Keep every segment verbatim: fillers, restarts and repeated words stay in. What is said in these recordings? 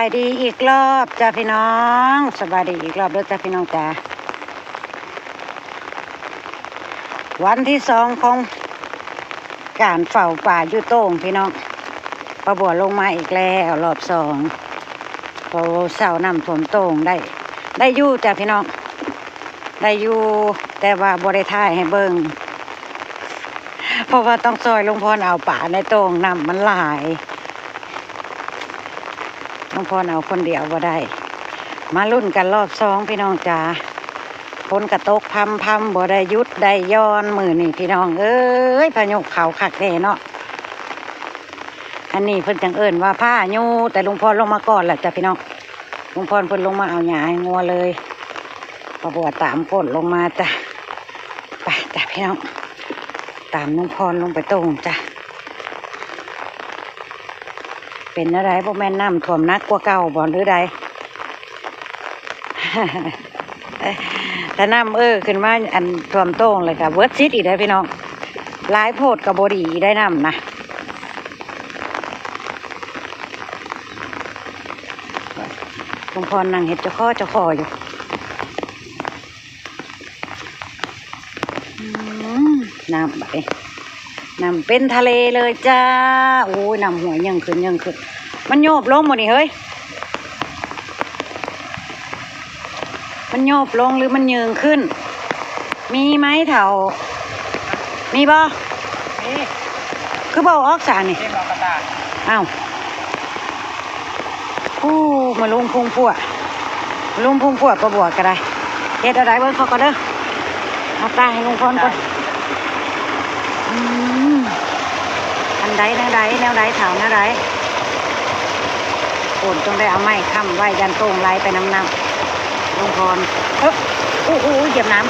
บายดีอีกรอบจ้าพี่น้อง สบายดีอีกรอบเด้อจ้าพี่น้องจ้า วันที่สองของการเฝ้าป่าอยู่โต่งพี่น้อง ป้าบัวลงมาอีกแล้วรอบสอง พอเช้าน้ำท่วมโต่งได้ ได้อยู่จ้าพี่น้อง ได้อยู่ แต่ว่าบ่ได้ถ่ายให้เบิ่ง เพราะว่าต้องซอยลุงพรเอาป่าในโต่ง น้ำมันหลาย ลุงพรเอาคนเดียวบ่ได้ มาลุ้นกันรอบสองพี่น้องจ๋า ฝนกะตกพรำๆ บ่ได้หยุดได้หย่อนมื้อนี้พี่น้องเอ้ย พายุเข้าคักแท้เนาะ อันนี้เพิ่นจั่งเอิ้นว่าพายุ แต่ลุงพรลงมาก่อนแหละจ้ะพี่น้อง ลุงพรเพิ่นลงมาเอาหญ้าให้งัวเลย ป้าบัวตามก้นลงมาจ้ะ ไปจ้ะพี่น้อง ตามลุงพรลงไปโต่งจ้ะ เป็นอะไร บ่แม่นน้ำท่วมหนักกว่าเก่าบ่หรือใด ถ้าน้ำเอ่อขึ้นมาอันท่วมโต่งเลยก็เบิดสิทธิ์อีกได้อพี่น้อง หลายโพดก็บ่ดีได้น้ำนะ ลุงพรนั่งเฮ็ดเจ้าข้อเจ้าข้ออยู่ อืม น้ำบัดนี้ น้ำเป็นทะเลเลยจ้า โอ้ย น้ำห้วยยังขึ้นยังขึ้น มันโยบลงบ่นี่เฮ้ย มันโยบลงหรือมันยืงขึ้น มีไหมเฒ่า มีบ่ นี่ คือบ่ออกสานี่ เต็มเอากระตา อ้าว โอ้ มาลุงพุงพั่ว มาลุงพุงพั่ว ป้าบัวก็ได้ เฮ็ดเอาได้เบิ่งเขาก็เด้อ เอาตาให้ลุงพรก่อน อืม อันใดแนวใด แนวใดเฒ่าแนวใด โอนต้องได้เอาไม้ค้ำไว้ ย่านโต่งไหลไปนำน้ำ ลุงพร เอ้อ โอ้โห เหยียบน้ำ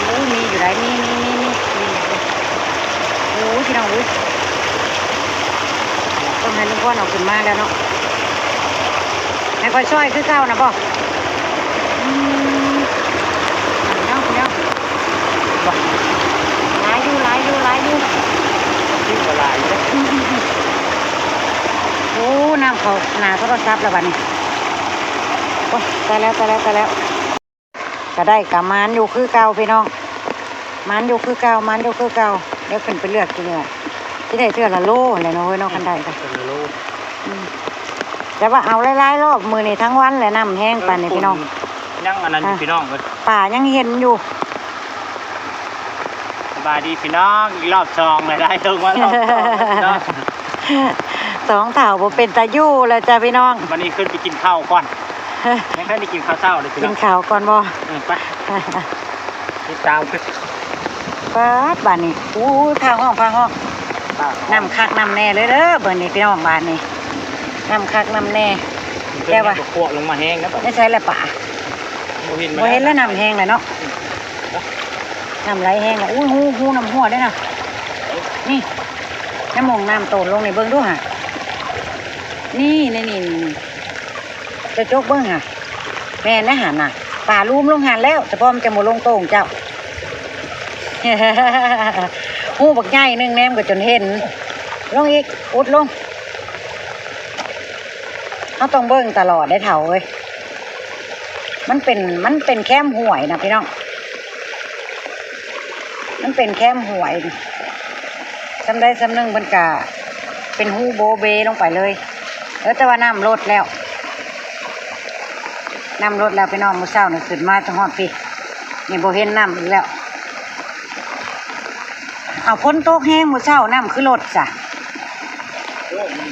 โอ้ย มีอยู่ได้ มี มี มี มี มีอยู่ โอ้ย พี่น้อง อุ้ย ต้องให้ลุงพรเอาขึ้นมาแล้วเนาะ ให้ค่อยซอยคือเก่านะบ่ อืม เนาะ เนาะ หลายอยู่ หลายอยู่ หลายอยู่ ที่ก็หลายอยู่ โอ้ น้ำเขาหนาโทรศัพท์แล้วบัดนี้ โอ้ย ตายแล้ว ตายแล้ว ตายแล้ว ก็ได้กะหมานอยู่คือเก่าพี่น้อง หมานอยู่คือเก่า หมานอยู่คือเก่า เดี๋ยวขึ้นไปเลือกกินเลย ที่ได้เทื่อละโลแหละเนาะเว้ยเนาะ คันได้กะ เทื่อละโล อืม แต่ว่าเอาหลายๆรอบ มื้อนี้ทั้งวันแหละ น้ำแห้งปานนี้พี่น้อง ยังอันนั้นอยู่ อ่ะ พี่น้องเอ้ย ป่ายังเห็นอยู่ สบายดีพี่น้อง อีกรอบสองเลย ได้ลงมารอบสองแล้วพี่น้อง สองเฒ่าบ่เป็นตาอยู่แล้วจ้ะพี่น้อง วันนี้ขึ้นไปกินข้าวก่อน ยังไม่ได้กินข้าวเช้าเลยพี่ กิ น้อง ข้าวก่อนบ่ เออ ไป ติดตามคือ ป๊าด บาดนี้ อู้ ฟ้าฮ้อง ฟ้าฮ้อง ฟ้าฮ้อง น้ำคักน้ำแน่เลยเด้อ บาดนี้พี่น้อง บาดนี้ น้ำคักน้ำแน่ แต่ว่า พวกลงมาแห้งนะ บาดนี้ ไม่ใช่ละป่า บ่เห็น บ่เห็นแล้ว น้ำแห้งแล้วเนาะ น้ำไหลแห้งแล้ว อู้ ฮู ฮูน้ำหัวด้วยนะ นี่ น้ำมองน้ำโตนลงในเบิ่งดูหะ นี่ นี่ นี่ นี่ จะจกเบิ่งหะ แม่นนะหะน่ะ ป่าลูมลงหันแล้ว แต่พอมันจะบ่ลงโต่งเจ้า ฮูบักใหญ่หนึ่งแนมก็จนเห็น ลงอีก อุดลง เราต้องเบิ่งตลอดได้เฒ่าเอ้ย มันเป็น มันเป็นแคมห้วยนะพี่น้อง มันเป็นแคมห้วย ซำใดซำหนึ่งมันกะเป็นฮูโบเบลงไปเลย เออ แต่ว่าน้ำลดแล้ว น้ำลดแล้วพี่น้อง มื้อเช้านี่ขึ้นมาจนฮอดพี้ นี่บ่เห็นน้ำอีกแล้ว เอาฝนตกแฮงมื้อเช้า น้ำคือลดจ้ะ โอ้ มัน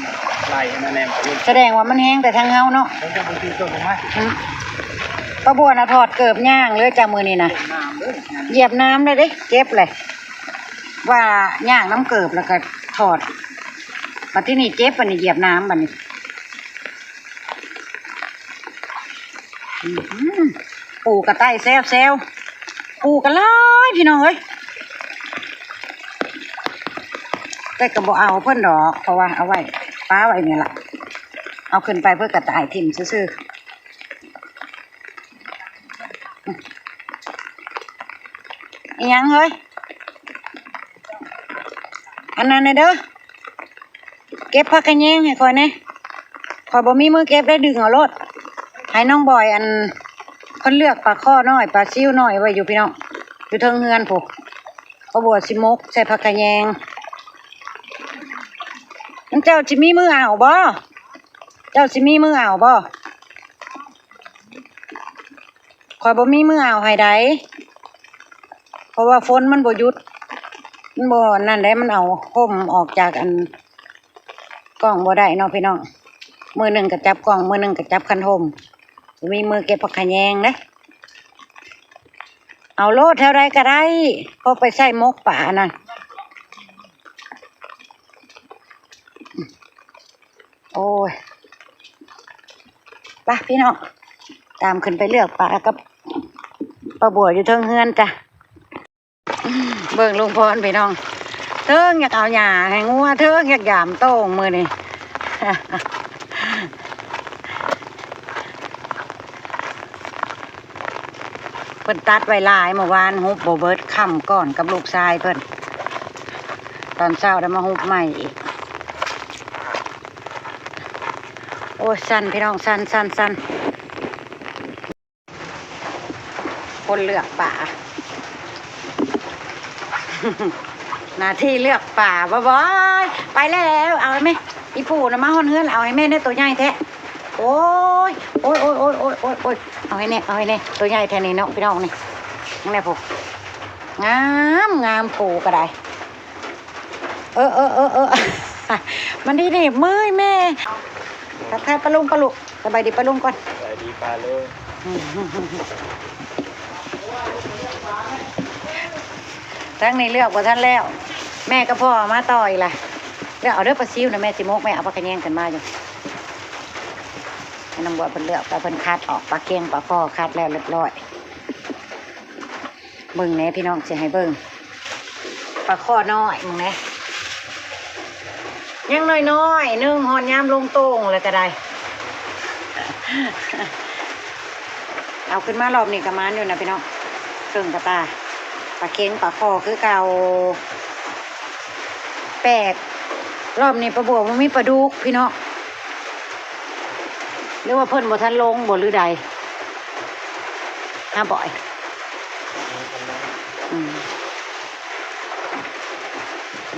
ไหลมาแนม แสดงว่ามันแฮงแต่ทางเฮาเนาะ ผมจะไปซื้อต้นไม้ อืม ป้าบัวน่ะถอดเกิบย่างเลยจ้ะมื้อนี้นะ น้ำเลย เหยียบน้ำเลยเด้ เจ็บเลย ว่าย่างน้ำเกิบแล้วก็ถอด บัดที่นี่เจ็บ บัดนี้เหยียบน้ำบัดนี้ อืม ปูกระไต่แซวแซว ปูกระหลายพี่น้องเอ้ย แต่ก็บ่เอาเพิ่นดอก เพราะว่าเอาไว้ ปะไว้นี่ล่ะ เอาขึ้นไปเพื่อกระต่ายถิ่มซื่อๆ อิหยังเฮ้ย ไอ อันนั้นน่ะเด้อ เก็บผักขะแยงให้ข้อยแหน่ ข้อยบ่มีมือเก็บได้ ดึงเอาโลด ให้น้องบอยอัน เพิ่นเลือกปลาข้อน้อย ปลาซิวน้อยไว้อยู่พี่น้อง อยู่เทิงเฮือนพุ้น ป้าบัวสิหมกใส่ผักขะแยง มันเจ้าสิมีมือเอาบ่ เจ้าสิมีมือเอาบ่ ข้อยบ่มีมือเอาให้ใด เพราะว่าฝนมันบ่หยุด มันบ่นั่นแหละ มันเอาห่มออกจากอันกล้องบ่ได้เนาะพี่น้อง มือหนึ่งก็จับกล้อง มือหนึ่งก็จับคันห่ม บ่มีมือเก็บผักขะแยงเด้ เอาโลดเท่าใดก็ได้ พอไปใส่หมกปลานั่น โอ้ย ไปพี่น้อง ตามขึ้นไปเลือกปลากับป้าบัวอยู่เทิงเฮือนจ้ะ เบิ่งลุงพรพี่น้อง เทิงอยากเอาหญ้าให้งัว เทิงอยากยามโต้งมื้อนี้ เพิ่นตัดไว้หลาย เมื่อวานหุบบ่เบิด ค่ำก่อนกับลูกชายเพิ่น ตอนเช้าได้มาหุบใหม่อีก โอ้ย สั่นพี่น้อง สั่น สั่น สั่น คนเลือกปลา หน้าที่เลือกปลา บ่บอย ไปแล้ว เอาให้แม่ อีปู่น่ะมาฮอดเฮือน เอาให้แม่เนี่ย ตัวใหญ่แท้ โอ้ย โอ้ย โอ้ย เอาให้แน่ เอาให้แน่ ตัวใหญ่แท้นี่เนาะพี่น้องนี่ นั่นแหละพุ้น งาม งาม ปู่ก็ได้ เออ เออ เออ เออ มันดีนี่ เมื่อยแม่ ทักทายป้าลุง ป้าลุง สบายดีป้าลุงก่อน สบายดีป้าลุง ทั้งนี้เลือกบ่ทันแล้ว แม่กับพ่อมาต่ออีกล่ะ เลือกเอาเด้อปลาซิวนะ แม่สิหมก แม่เอาผักขะแยงขึ้นมาอยู่ ให้น้องบัวเพิ่นเลือกไป เพิ่นคัดออก ปลาเค็งปลาข้อคัดแล้วเรียบร้อย เบิ่งแหน่พี่น้อง สิให้เบิ่ง ปลาข้อน้อย มึงแหน่ ยังน้อยๆ หนึ่ง ฮอดยามลงโต้งเลยก็ได้ เอาขึ้นมารอบนี้ก็หมานอยู่นะพี่น้อง เคิ่งกะตา ปลาเค็งปลาข้อคือเก่า แปลก รอบนี้ป้าบัวบ่มีปลาดุกพี่น้อง หรือว่าเพิ่นบ่ทันลงบ่หรือใด ฮะบอย อืม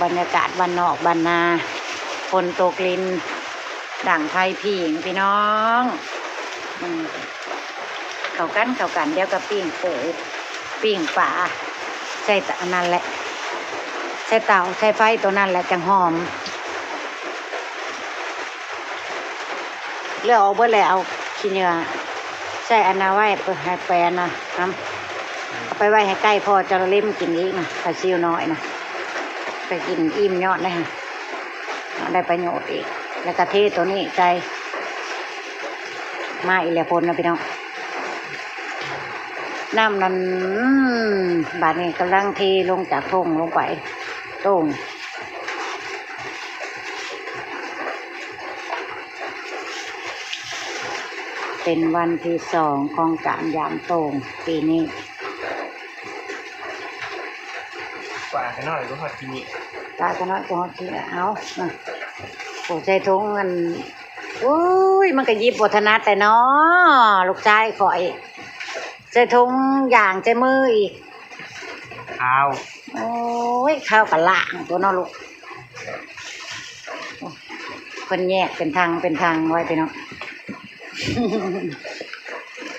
บรรยากาศบ้านนอกบ้านนา ฝนตกริน ดังไฟผิงพี่น้อง อืม เข้ากัน เข้ากัน เดี๋ยวก็ปิ้งปู ปิ้งปลา ใส่อันนั้นแหละ ใส่เตา ใส่ไฟตัวนั้นแหละจั่งหอม เลือกเอาเบิดแล้ว เอาขี้เหงื่อ ใส่อันนั้นไว้ ไปให้แปรนะ นำ ไปไว้ให้ใกล้พ่อจะเล่มกินอีกนะ ปลาซิวน้อยนะ ไปกินอิ่มยอดเลยฮะ ได้ประโยชน์อีก แล้วก็เทตัวนี้ใส่ มาอีกแล้วฝนนะพี่น้อง น้ำนั่น อืม บาดนี้กำลังเทลงจากโถงลงไป โต้ง เป็นวันที่สองของการยามโต้งปีนี้ ปลาขะน้อยก็ฮอดที่นี่ ปลาขะน้อยก็ฮอดที่นี่ เอา อ่ะ โอ้ ใส่ถุงอัน อุ้ย มันก็หยิบบ่ถนัดแต่เนาะ ลูกชายข่อย ใส่ถุงยางใส่มืออีก ข้าว โอ้ย ข้าวกะล้างตัวเนาะลูก เพิ่นแยกเป็นถังเป็นถังไว้พี่น้อง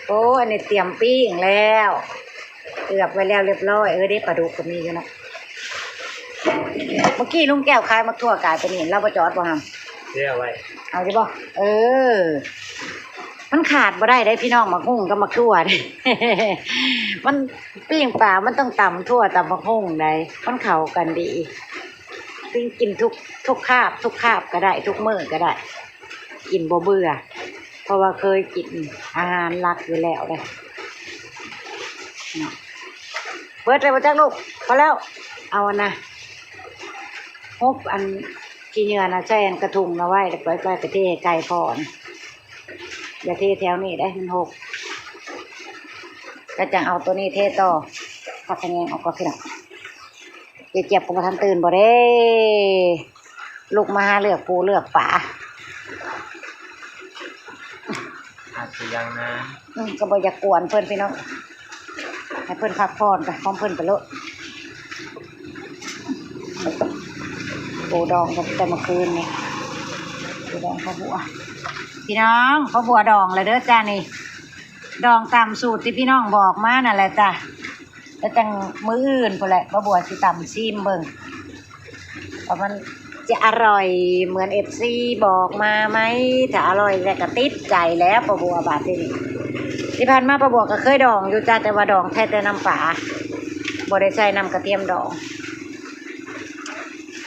โอ้ อันนี้เตรียมปิ้งแล้ว เอือบไว้แล้วเรียบร้อย เออ เด้ปลาดุกก็มีอยู่เนาะ เมื่อกี้ลุงแก้วขายหมากถั่วกลายเป็นนี่ เราบ่จอดบ่หำ เสียไว้ เอาอยู่บ่ เออ มันขาดบ่ได้เด้พี่น้อง หมากฮุ่งกับหมากถั่วเด้ มันปิ้งปลา มันต้องตำถั่วตำหมากฮุ่งได้ มันเข้ากันดี ปิ้งกินทุก ทุกคาบ ทุกคาบก็ได้ ทุกมื้อก็ได้ กินบ่เบื่อ เพราะว่าเคยกินอาหารหลักอยู่แล้วเด้ เนาะ เบิดเลยบ่จักลูก พอแล้ว เอาอันนะ ฮบอันขี้เหงื่อนะ ใส่อันกระทุงนะไว้ แล้วไป ไปกระเทให้ไก่พอนะ อย่าเทแถวนี้ได้ มันหก ก็จั่งเอาตัวนี้เทต่อ ผักขะแยงออกก็พี่น้อง ยายเจี๊ยบก็บ่ทันตื่นบ่เด้ ลุกมาหาเลือกปูเลือกปลา อาจจะยังนะ อืม ก็บ่อยากกวนเพิ่นพี่น้อง ให้เพิ่นพักผ่อนไปของเพิ่นไปโลด ปูดองกันแต่เมื่อคืนนี่ ปูดองปลาบัว พี่น้อง ปลาบัวดองแล้วเด้อจ้านี่ ดองตามสูตรที่พี่น้องบอกมานั่นแหละจ้ะ แล้วจั่งมื้ออื่นพู้นแหละ ป้าบัวสิตำชิมเบิ่ง ว่ามันจะอร่อยเหมือนเอฟซีบอกมาไหม ถ้าอร่อยแล้วก็ติดใจแล้วป้าบัวบาดนี้ ที่ผ่านมาป้าบัวก็เคยดองอยู่จ้ะ แต่ว่าดองแค่แต่น้ำปลา บ่ได้ใส่น้ำกระเทียมดอง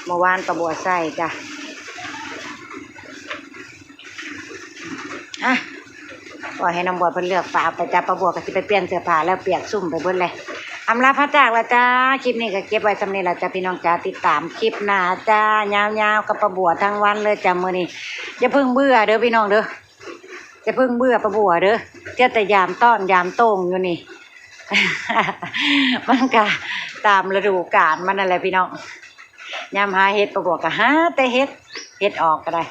เมื่อวานป้าบัวใส่จ้ะ อ่ะ ปล่อยให้น้องบัวเพิ่นเลือกปลาไปจ้ะ ป้าบัวก็สิไปเปลี่ยนเสื้อผ้าแล้ว เปียกชุ่มไปเบิดเลย อำลาพระจากแล้วจ้า คลิปนี้ก็เก็บไว้ส่ำนี้ล่ะจ้ะพี่น้องจ๋า ติดตามคลิปหน้าจ้า ยาวๆกับป้าบัวทั้งวันเลยจ้ะมื้อนี้ อย่าเพิ่งเบื่อเด้อพี่น้องเด้อ อย่าเพิ่งเบื่อป้าบัวเด้อ เจ้าแต่ยามต้อนยามโต้งอยู่นี่ มันก็ตามฤดูกาลมันนั่นแหละพี่น้อง ยามหาเห็ดป้าบัวก็หาแต่เห็ด เห็ดออกก็ได้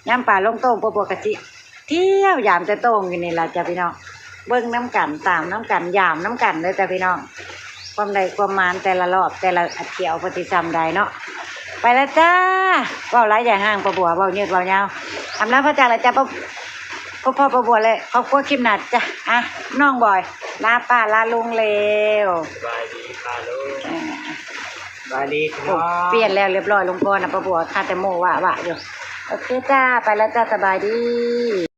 ยามปลาลงโต้งป้าบัวก็สิเที่ยวยามแต่โต้งอยู่นี่ล่ะจ้ะพี่น้อง เบิ่งนำกัน ตามนำกัน ยามนำกันเด้อจ้ะพี่น้อง ความได้ความหมานแต่ละรอบแต่ละเที่ยวเพิ่นสิส่ำใดเนาะ ไปแล้วจ้า เว้าหลายอย่าห่างป้าบัว เว้ายืดเว้ายาว อำลาพระจากแล้วจ้ะ พบ พบพ่อป้าบัวและครอบครัวคลิปหน้าจ้ะ อ่ะ น้องบอย ลาป้าลาลุงเร็ว สบายดีค่ะลุง อ่า สบายดีพี่น้อง เปลี่ยนแล้วเรียบร้อย ลุงพรนะ ป้าบัวคาแต่โมวะวะอยู่ โอเคจ้า ไปแล้วจ้า สบายดี